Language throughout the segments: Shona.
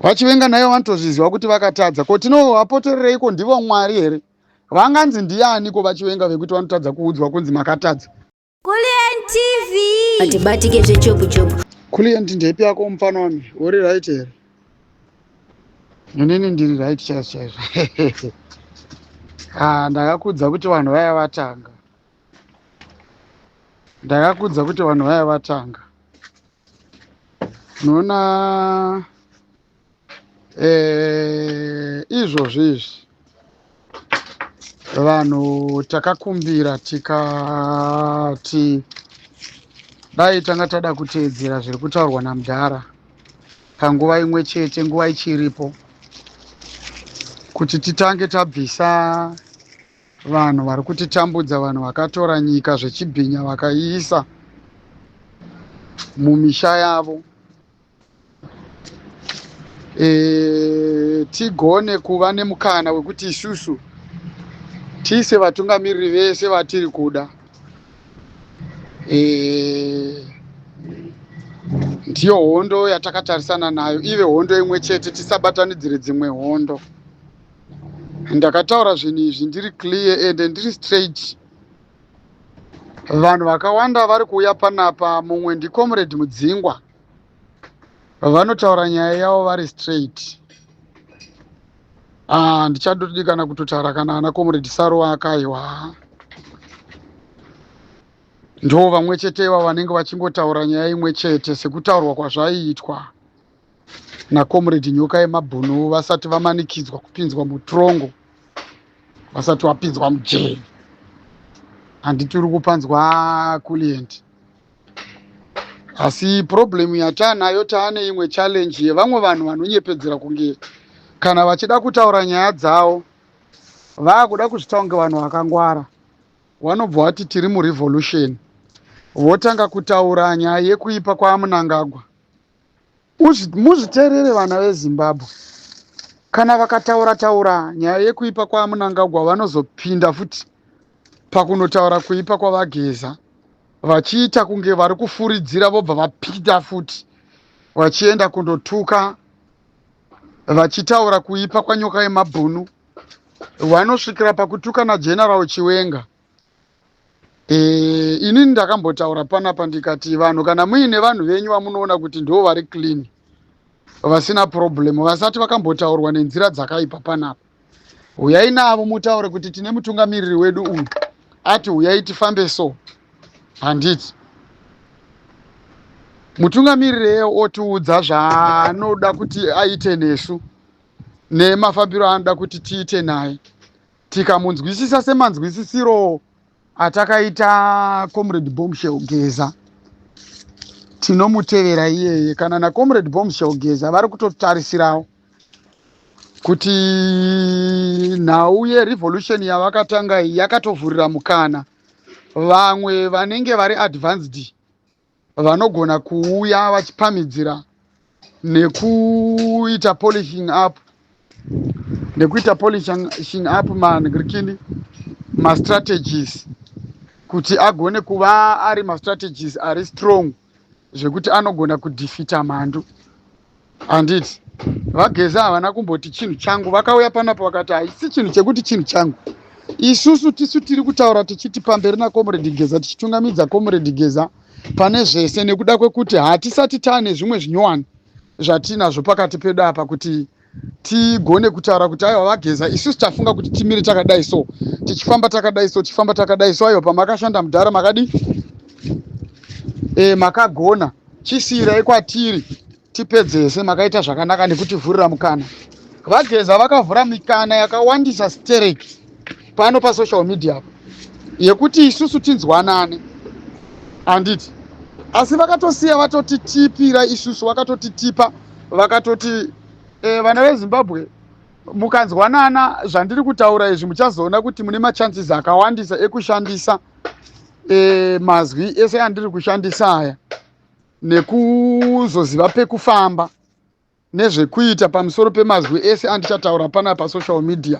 VaChiwenga naivo vanotozviziva kuti vakatadza. Ko tinovapoterereiko ndivo Mwari here? Vanganzi ndiani ko vaChiwenga vekuti vanotadza kuudzwa kunzi makatadza? Kulliant TV. Atibatike zvechopu chopu. Kulliant ndepi yako mufana wami? Uri right here? Inini ndiri right chaizvo chaizvo. Ah, ndakakudza kuti vanhu vaya vatanga. Ndakakudza kuti vanhu vaya vatanga. Unoona eh, izvozvi izvi vanhu takakumbira tikati dai tanga tada kuteedzera zviri kutaurwa namudhara panguva imwe chete nguva ichiripo kuti titange tabvisa vanhu vari kutitambudza vanhu vakatora nyika zvechibhinya vakaiisa mumisha yavo e, tigone kuva nemukana wekuti isusu tiise vatungamiriri vese vatiri kuda e, ndiyo hondo yatakatarisana nayo ive hondo imwe chete tisabatanidzire dzimwe hondo ndakataura zvinhu izvi ndiri clear ende ndiri straight vanhu vakawanda vari kuuya panapa mumwe ndicomrade mudzingwa vanotaura nyaya yavo vari straight ah, ndichadodi kana kutotaura kana ana comrade saro akaiwa ndo vamwe chete iva vanenge vachingotaura nyaya imwe chete sekutaurwa kwazvaiitwa nacomrade nyoka yemabhunu vasati vamanikidzwa kupinzwa mutrongo vasati vapinzwa mujeri handiti uri kupanzwa Kulliant asi problem yataanayo taane imwe challenge yevamwe vanhu vanonyepedzera kunge kana vachida kutaura nyaya dzavo vaakuda kuzvitaura kunge vanhu vakangwara vanobva vati tiri murevolution votanga kutaura nyaya yekuipa kwaMnangagwa muzviteerere vana veZimbabwe kana vakataura taura nyaya yekuipa kwaMnangagwa vanozopinda futi pakunotaura kuipa kwavaGeza vachiita kunge vari kufuridzira vobva vapinda futi vachienda kundotuka vachitaura kuipa kwanyoka yemabhunu vanosvikira pakutuka naGeneral Chiwenga e, inini ndakambotaura panapa ndikati vanhu kana muine vanhu venyu vamunoona kuti ndo vari clean vasina problem vasati vakambotaurwa nenzira dzakaipa panapa huyai navo mutaure kuti tine mutungamiriri wedu uyu ati huyai tifambe so handiti mutungamiriri eye otiudza zvaanoda kuti aite nesu nemafambiro aanoda kuti tiite naye tikamunzwisisa semanzwisisiro atakaita comrade Bombshell Geza tinomutevera iyeye kana nacomrade Bombshell Geza vari kutotarisirawo kuti nhau yerevolution yavakatanga iyi yakatovhurira mukana vamwe vanenge vari advanced vanogona kuuya vachipamidzira nekuita polishing up nekuita polishing up mangrikini mastrategies kuti agone kuva ari mastrategies ari strong zvekuti anogona kudefeata mhandu handiti vaGeza havana kumboti chinhu changu vakauya panapa vakati haisi chinhu chekuti chinhu changu isusu tisu tiri kutaura tichiti pamberi nacomrade Geza tichitungamidza comrade Geza pane zvese nekuda kwekuti hatisati taane zvimwe zvinyowani zvatinazvo pakati pedu apa kuti tigone kutaura kuti aiwa vaGeza isusu tafunga kuti timire takadai so tichifamba takadai so tichifamba takadai so aiwa pamakashanda mudhara makadi e, makagona chisiyirai kwatiri tipedzese makaita zvakanaka nekutivhurira mukana vaGeza vakavhura mikana yakawandisa stereki pano pasocial media apa yekuti isusu tinzwanane handiti asi vakatosiya vatotitipira isusu vakatotitipa vakatoti e, vana veZimbabwe mukanzwanana zvandiri kutaura izvi muchazoona kuti mune machances akawandisa ekushandisa e, mazwi ese andiri kushandisa aya nekuzoziva pekufamba nezvekuita pamusoro pemazwi ese andichataura pana pasocial media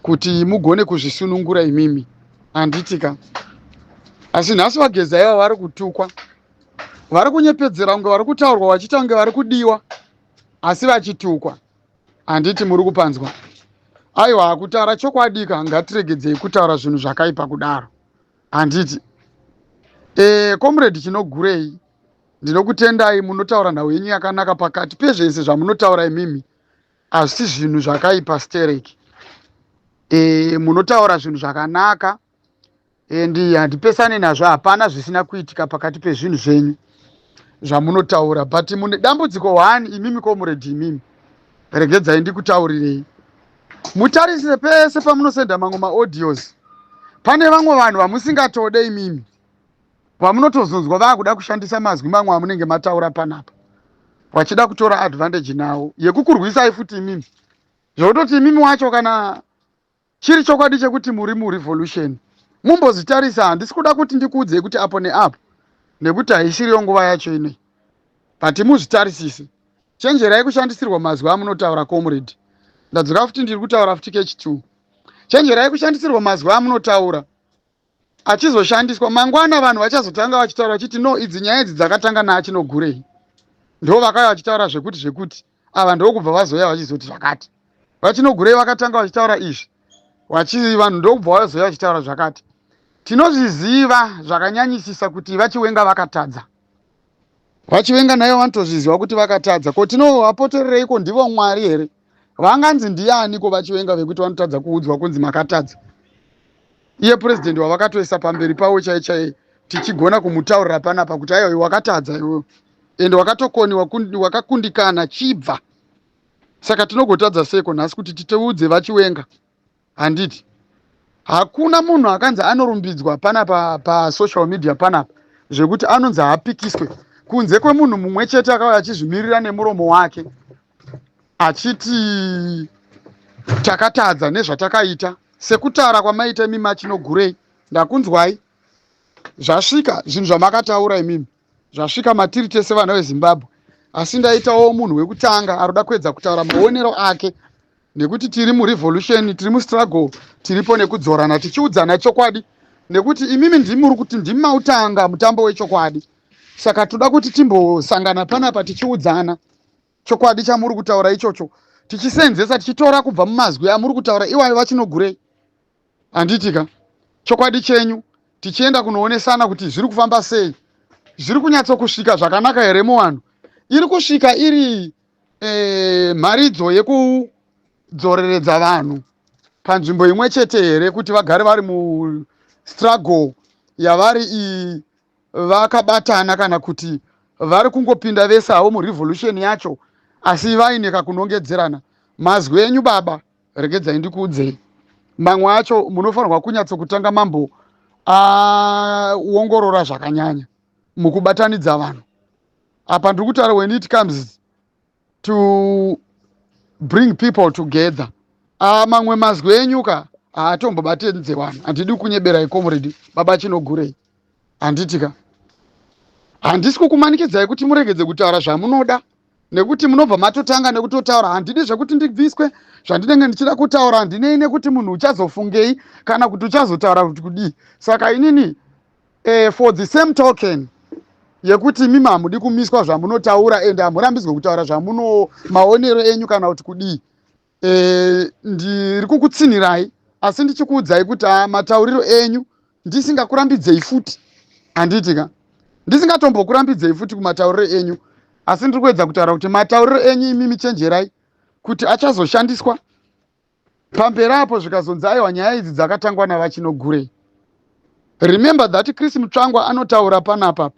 kuti mugone kuzvisunungura imimi handiti ka asi nhasi vaGeza iva vari kutukwa vari kunyepedzera kunge vari kutaurwa vachiita kunge vari kudiwa. Asi vachitukwa. Handiti muri kupanzwa? Aiwa, kutaura chokwadika, ngatiregedzei kutaura zvinhu zvakaipa kudaro. Handiti comrade Chinogurei, ndinokutendai, munotaura nhau yenyu yakanaka. Pakati pezvese zvamunotaura imimi, hazvisi zvinhu zvakaipa stereki. Munotaura zvinhu zvakanaka and handipesane nazvo. Hapana zvisina kuitika pakati pezvinhu zvenyu zvamunotaura, but mune dambudziko one imimi, comrade. Imimi, regedzai ndikutaurirei. Mutarisire pese pamunosenda mamwe maaudios, pane vamwe vanhu vamusingatode imimi, vamunotozonzwa vaakuda kushandisa mazwi mamwe amunenge mataura panapa, vachida kutora advantage nawo yekukurwisai futi imimi, zvekutoti imimi wacho, kana chiri chokwadi chekuti muri murevolution, mumbozitarisa. Handisi kuda kuti ndikuudzei kuti apo neapo, nekuti haisiriyo nguva yacho inei, but muzvitarisise. Chenjerai kushandisirwa mazwi amunotaura, comrade. Ndadzoka futi, ndiri kutaura futi kechi2. Chenjerai kushandisirwa mazwi amunotaura achizoshandiswa mangwana. Vanhu vachazotanga vachitaura vachiti, "No, idzi nyaya idzi dzakatanga naaChinogurei, ndo vakauya vachitaura zvekuti zvekuti, ava ndokubva vazoya vachizoti zvakati. VaChinogurei vakatanga vachitaura izvi, vanhu ndokubva vazoya vachitaura zvakati." Tinozviziva zvakanyanyisisa kuti VaChiwenga vakatadza. VaChiwenga naivo vanotozviziva kuti vakatadza. Ko tinovapoterereiko? Ndivo Mwari here? Vanganzi ndianiko VaChiwenga vekuti vanotadza kuudzwa kunzi makatadza? Iye purezidendi wavakatoisa pamberi pavo chai chai, tichigona kumutaurira panapa kuti, "Aiwa, wakatadza iwewe, ende wakatokoniwa, wakakundikana, chibva." Saka tinogotadza seiko nhasi kuti titeudze VaChiwenga? Handiti hakuna munhu akanzi anorumbidzwa panapa pasocial media panapa zvekuti anonzi haapikiswe, kunze kwemunhu mumwe chete akauya achizvimirira nemuromo wake achiti takatadza nezvatakaita, sekutaura kwamaita imimi aChinogurei. Ndakunzwai, zvasvika zvinhu zvamakataura imimi, zvasvika matiri tese vana veZimbabwe. Asi ndaitawo munhu wekutanga aroda kuedza kutaura maonero ake, nekuti tiri murevolution, tiri mustruggle, tiripo nekudzorana, tichiudzana chokwadi, nekuti imimi ndimi muri kuti ndimi mautanga mutambo wechokwadi. Saka toda kuti timbosangana panapa tichiudzana chokwadi chamuri kutaura ichocho, tichisenzesa, tichitora kubva mumazwi amuri kutaura iwayo, VaChinogurei. Handiti ka chokwadi chenyu, tichienda kunoonesana kuti zviri kufamba sei, zviri kunyatsokusvika zvakanaka here muvanhu? Iri kusvika iri mharidzo yekudzoreredza vanhu panzvimbo imwe chete here, kuti vagare vari mustruggle yavari iyi vakabatana, kana kuti vari kungopinda vese havo murevolution yacho asi vaine kakunongedzerana? Mazwi enyu, baba, regedzai ndikuudzei, mamwe acho munofanirwa kunyatsokutanga mambo aongorora zvakanyanya mukubatanidza vanhu. Apa ndiri kutaura when it comes to bring people together. Mamwe mazwi enyu ka haatombobatanidze vanhu. Handidi kunyeberai, comrade, baba Chinogurei. Handiti ka handisi kukumanikidzai kuti muregedze kutaura zvamunoda, nekuti munobva matotanga nekutotaura, "Handidi zvekuti ndibviswe zvandinenge ndichida kutaura, handinei nekuti munhu uchazofungei kana kuti uchazotaura kuti kudii." Saka inini, for the same token yekuti imimi hamudi kumiswa zvamunotaura ende hamurambidzwe kutaura zvamuno maonero enyu kana kuti kudii, ndiri kukutsinirai, asi ndichikuudzai kuti matauriro enyu ndisingakurambidzei futi. Handiti ka ndisingatombokurambidzei futi kumatauriro enyu, asi ndiri kuedza kutaura kuti matauriro enyu imimi, chenjerai kuti achazoshandiswa pamberi apo, zvikazonzi, "Aiwa, nyaya idzi dzakatangwa navaChinogurei." Remember that Chris Mutsvangwa anotaura panapa,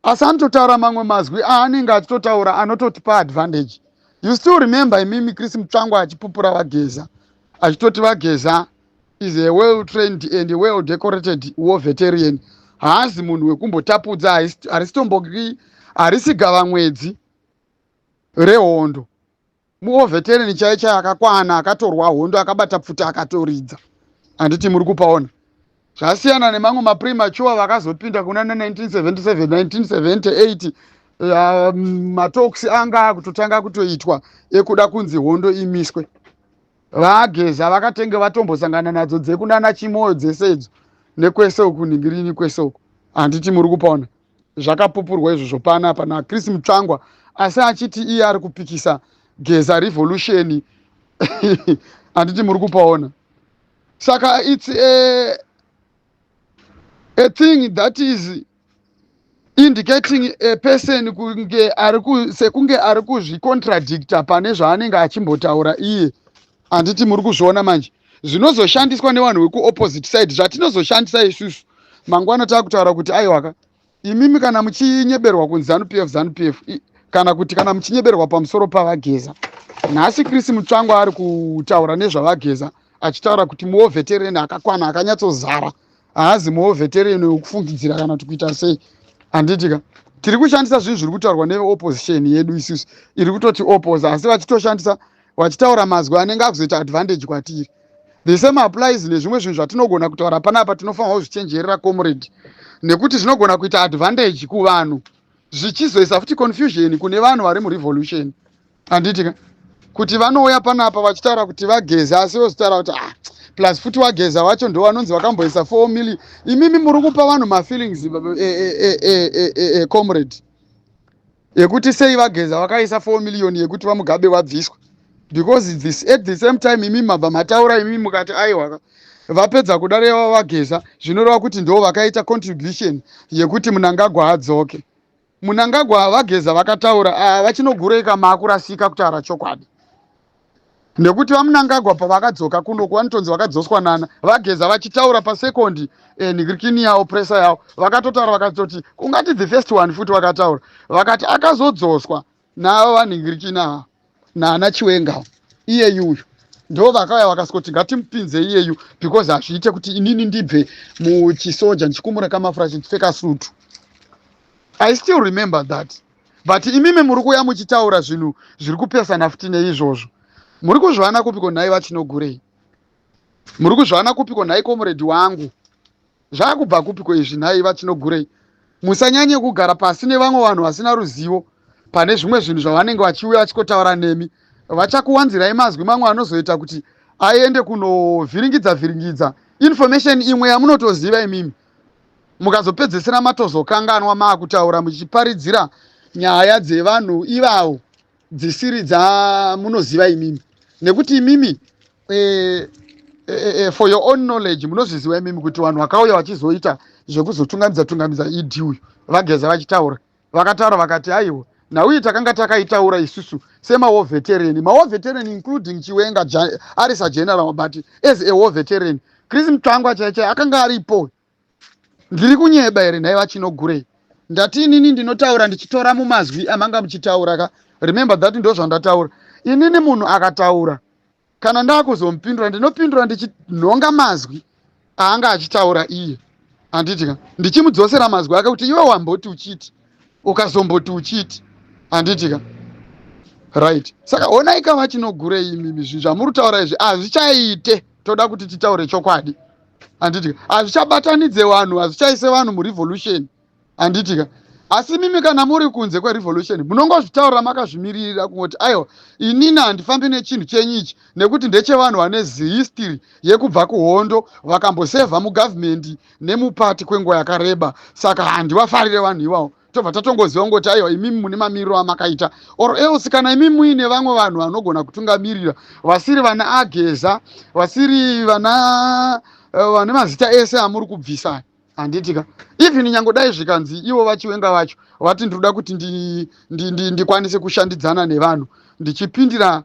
asi anototaura mamwe mazwi aanenge achitotaura anototipa advantage. You still remember imimi Chris Mutsvangwa achipupura VaGeza, achitoti VaGeza is a well trained and well decorated war veteran, haazi munhu wekumbotapudza, harisitomboki, harisi gavamwedzi rehondo, muwar veteran chai chai akakwana, akatorwa hondo, akabata pfuti, akatoridza. Handiti muri kupaona? Zvasiyana nemamwe mapremature vakazopinda kuna 1977, 1978. Matalks anga akutotanga kutoitwa ekuda kunzi hondo imiswe. VaGeza vakatenge vatombosangana nadzo dzekunana Chimoyo dzese idzo, nekwese uku, ningirini, kwese uku. Handiti muri kupaona? Zvakapupurwa izvozvo panapa naChris Mutsvangwa. Asi achiti iye ari kupikisa Geza revolution. Handiti muri kupaona? Saka it's a thing that is indicating a person kunge ari sekunge ari kuzvicontradicta pane zvaanenge achimbotaura iye. Handiti muri kuzviona manje zvinozoshandiswa nevanhu vekuopposite side, zvatinozoshandisa isusu mangwana taakutaura kuti aiwaka, imimi kana muchinyeberwa kunzi ZANU PF, ZANU PF, kana kuti kana muchinyeberwa pamusoro pavaGeza. Nhasi Chris Mutsvangwa ari kutaura nezvavaGeza, achitaura kuti muwar veteran akakwana, akanyatsozara, haazi muwar veteran wekufungidzira kana kuti kuita sei. Handitika tiri kushandisa zvinhu zviri kutaurwa neopposition yedu isusu iri kutoti oppose, asi vachitoshandisa, vachitaura mazwi anenge akuzoita advantage kwatiri. The same applies nezvimwe zvinhu zvatinogona kutaura panapa. Tinofanirwa kuzvichenjerera, comrade, nekuti zvinogona kuita advantage kuvanhu, zvichizoisa futi confusion kune vanhu vari murevolution. Handitika kuti vanouya panapa vachitaura kuti vaGeza, asi vozotaura kuti, ah, plus futi vaGeza vacho ndo vanonzi vakamboisa 4 million. Imimi muri kupa vanhu mafeelings, comrade, yekuti sei vaGeza vakaisa 4 million yekuti vaMugabe vabviswa, because at the same time imimi mabva mataura, imimi mukati aiwa, vapedza kudareva vaGeza, zvinoreva kuti ndo vakaita contribution yekuti Munangagwa adzoke. Munangagwa, vaGeza vakataura. Ah, vachinogureka, maakurasika kutaura chokwadi, nekuti vaMunangagwa pavakadzoka kunoku vanotonzi vakadzoswa nana vaGeza. Vachitaura pasecond nhingirikini yavo, presser yavo, vakatotaura vakatoti ungati the first one futi vakataura vakati akazodzoswa nava vanhingirikini ava naana Chiwengawo. Iyeyuyu ndo vakauya vakasvikoti ngatimupinze iyeyu, because hazviite kuti inini ndibve muchisoja ndichikumura kamafura, chichipfeka sutu. I still remember that. But imimi muri kuuya muchitaura zvinhu zviri kupesana futi neizvozvo. Muri kuzviwana kupiko nhai vaChinogurei? Muri kuzviwana kupiko nhai, comrade wangu? Zvakubva kupiko izvi nhai vaChinogurei? Musanyanye kugara pasi nevamwe vanhu vasina ruzivo pane zvimwe zvinhu zvavanenge vachiuya vachikotaura nemi. Vachakuwanzirai mazwi mamwe anozoita kuti aende kunovhiringidza vhiringidza information imwe yamunotoziva imimi, mukazopedzesera matozokanganwa, maakutaura muchiparidzira nyaya dzevanhu ivavo dzisiri dzamunoziva imimi. Nekuti imimi for your own knowledge, munozviziva imimi kuti vanhu vakauya vachizoita zvekuzotungamidza tungamidza ED uyu, vaGeza vachitaura, vakataura vakati aiwa, nhau iyi takanga takaitaura isusu semawar veteran, mawar veteran including Chiwenga ari sageneral, but as a war veteran, Chris Mutsvangwa chaichai akanga aripo. Ndiri kunyeba here nhai vaChinogurei? Ndati inini ndinotaura ndichitora mumazwi amanga muchitaura ka. Remember that, ndo zvandataura inini. Munhu akataura, kana ndaakuzomupindura, ndinopindura ndichinhonga mazwi aanga achitaura iye. Handiti ka ndichimudzosera mazwi ake kuti iwe wamboti uchiti, ukazomboti uchiti. Handiti ka? Right, saka honai ka vaChinogurei, imimi zvinhu zvamuri kutaura izvi hazvichaite. Toda kuti titaure chokwadi. Handiti ka hazvichabatanidze vanhu, hazvichaise vanhu murevolution. Handiti ka? Asi mimi kana muri kunze kwerevolution, munongozvitaurira makazvimiririra kungoti aiwa, inini handifambi nechinhu chenyu ichi, nekuti ndechevanhu vane history yekubva kuhondo, vakambosevha mugovernment nemupati kwenguva yakareba, saka handivafarire vanhu ivavo. Tobva tatongoziva kungoti aiwa, imimi mune mamiriro amakaita, or else kana imi muine vamwe vanhu vanogona kutungamirira vasiri vana aGeza, vasiri vana vane mazita ese amuri kubvisa. Handiti ka even nyange dai zvikanzi ivo vaChiwenga vacho vati ndinoda kuti ndikwanise kushandidzana nevanhu ndichipindira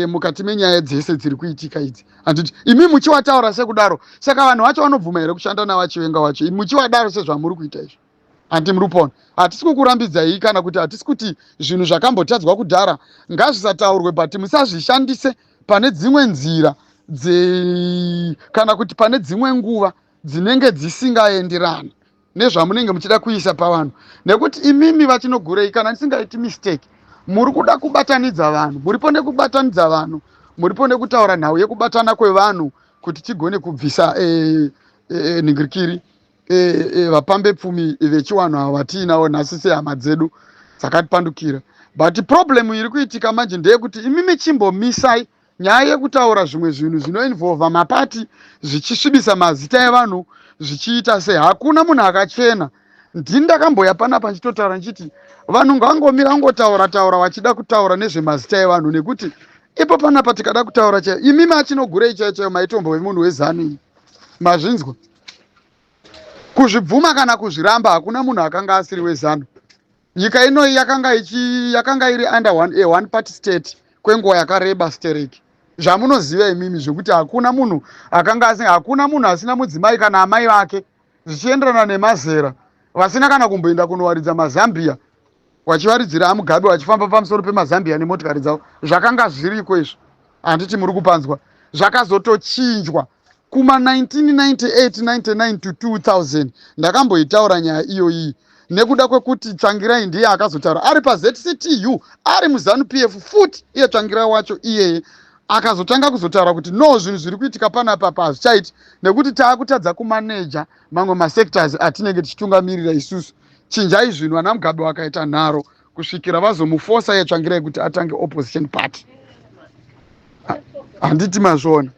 mukati menyaya dzese dziri kuitika idzi, handiti imi muchiwataura sekudaro, saka vanhu vacho vanobvuma here kushanda navaChiwenga wacho muchiwadaro sezvamuri kuita izvi? Handi muri kupona? Hatisi kukurambidzai kana kuti hatisi kuti zvinhu zvakambotadzwa kudhara ngazvisataurwe, but musazvishandise pane dzimwe nzira dze kana kuti pane dzimwe nguva dzinenge dzisingaenderani nezvamunenge muchida kuisa pavanhu. Nekuti imimi vaChinogurei, kana ndisingaiti mistake, muri kuda kubatanidza vanhu, muripo nekubatanidza vanhu, muripo nekutaura nhau yekubatana kwevanhu kuti tigone kubvisa nhingirikiri vapambe pfumi vechiwanhu ava vatiinavo nhasi sehama dzedu dzakatipandukira. But problem iri kuitika manje ndeyekuti imimi chimbomisai nyaya yekutaura zvimwe zvinhu zvinoinvolva mapati, zvichisvibisa mazita evanhu, zvichiita sei. Hakuna munhu akachena. Ndini ndakamboya panapa ndichitotaura ndichiti vanhu ngavangomira vangotaura taura vachida kutaura nezvemazita evanhu, nekuti ipo panapa tikada kutaura chaiyo, imimi achinogurei chaiyo chaiyo maitombove munhu weZanu iyi, mazvinzwa? Kuzvibvuma kana kuzviramba, hakuna munhu akanga asiri weZanu. Nyika inoyi yakanga ichi yakanga iri under a one party state kwenguva yakareba stereki, zvamunoziva imimi, zvekuti hakuna munhu akanga asina, hakuna munhu asina mudzimai kana amai vake, zvichienderana nemazera, vasina kana kumboenda kunowaridza mazambia, vachivaridzira aMugabe, vachifamba pamusoro pemazambia nemotikari dzavo. Zvakanga zviriko izvo, handiti muri kupanzwa? Zvakazotochinjwa kuma 1998, 99 to 2000. Ndakamboitaura nyaya iyoyi nekuda kwekuti Tsvangirai ndiye akazotaura ari paZCTU, ari muZanu PF futi. Iye Tsvangirai wacho iyeye akazotanga kuzotaura kuti no, zvinhu zviri kuitika panapa pa hazvichaiti, nekuti taakutadza kumaneja mamwe masectors atinenge tichitungamirira isusu. Chinjai zvinhu. Ana Mugabe vakaita nharo kusvikira vazomufosa iye Tsvangirai kuti atange opposition party, handiti mazviona?